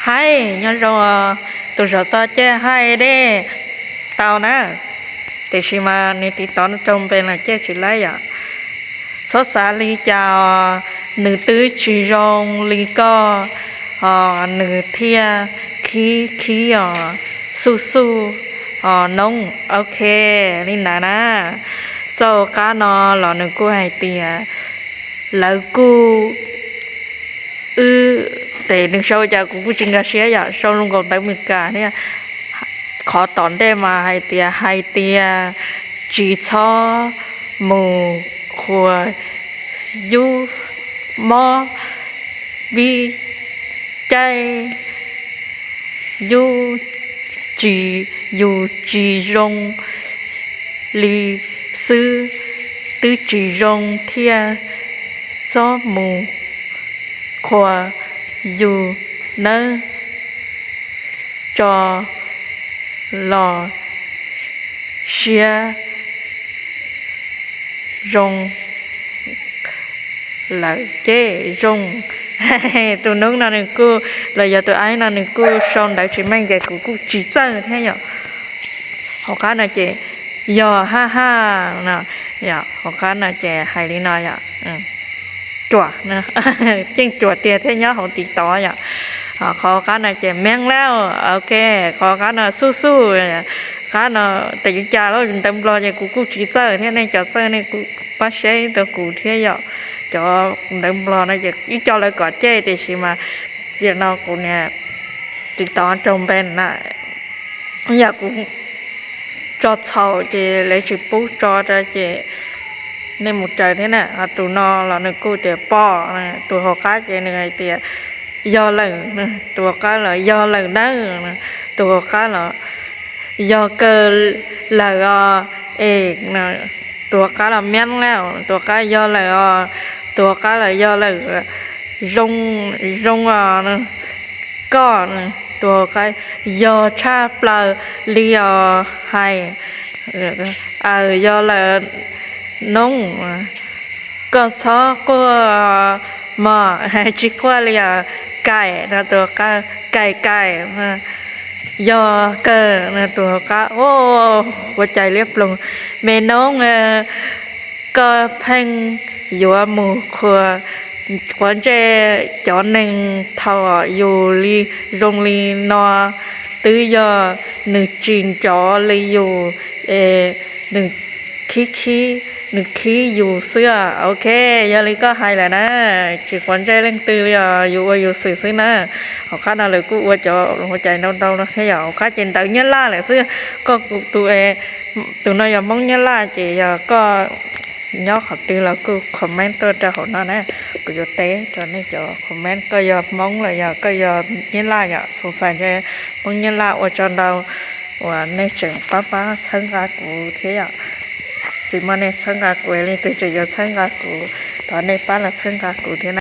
Haib, nyob zoo, tus zaum toj caij haib dej tau na, tiam sis mas nws tiv tov rau npe no caij tsis laib yom. Txhob xav li cas os, nws twb tsis zoo li koj, nws thiaj khib khib os, xuj xuj os noob. Ok, li ntawd na. Txoj qab no los nws kuj hais tias lawv kuj wb, ces nws sau cas kuv kuj tsis nkag siab yom, sau zoo nkaus ntawv Meskas thiab. Qhov tom ntej mas hais tias, hais tias tsis txhob mus qhuas yus mob vib caij, yus tsis, yus tsis zoo li xwb, twb tsis zoo thiaj txhob mus qhuas yus nawb. Tso los siab zoo lawm ces zoo. Tus noob no nws kuj, los yog tus aib no nws kuj sau ntawv tsis meej ces kuv kuj tsis txawj thiab yom. Hauv qab no ces yog haj haj no, hauv qab no ces hais li no yom. Cuam, yeej cuam tiag thiab nyob hauv tiv tov yom. Qhov qab no ces meej lauj, ok. Qhov qab no xuj xuj, qab no tes yuav cas lawm, ntawv Nplog ces kuv kuj tsis txawj thiab, nej cov txawj nej kuj pab saib rau kuv thiab yom. Cov ntawv Nplog no ces ib co lawv kom cem tiam sis mas tiam no kuv niam tiv tov rau npe na, yog kuv tso txhaum ces lawv tsis pub tso rau ces nej mus raws thiab na. Tus no los nws kuj tias pom, tus hauv qab ces nws hais tias yog lawm, tus hauv qab los yog lawm nawb, tus hauv qab los yog kawg lawm os, es, tus hauv qab los meej lauj, tus hauv qab yog lawm os, tus hauv qab los yog lawm, zoo, zoo os koj, tus hauv qab yog tshaj plaws li os hais, aws yog lawm noob, koj txhob quaj mog, tsis quaj li os, kaim no tus hauv qab, kaim kaim, yog kawg no tus hauv qab, ua cas liab ploog, me noob, koj pheej yuav mus qhuas, qhuas ntsej cov neeg thaum yus li zoo li no, twb yog nws tsis nco li yus, es nws khib khib, nws khib yus xwb. Ok, yog li koj hais lawm na, tsis qhuas ntsej leej twg li os, yus ua yus xwm xwb na. Hauv qab no lawv kuj ua cov ua cai ntau ntau no thiab yom, hauv qab ces ntawv Nyab Laj lawm xwb. Koj tus, tus no yog Hmoob Nyab Laj ces yog koj nyob qhov twg los kuj comment tuaj rau hauv no na, kuv yuav teb rau nej cov comment, koj yog Hmoob los yog koj yog Nyab Laj yom, xoom xais ntshe Hmoob Nyab Laj ua tsaug ntau uas nej tseem pab pab txhawb nqa kuv thiab yom. Tsis muaj nej txhawb nqa kuv leej twg tseem yuav txhawb nqa kuv, thov nej pab los txhawb nqa kuv thiab na.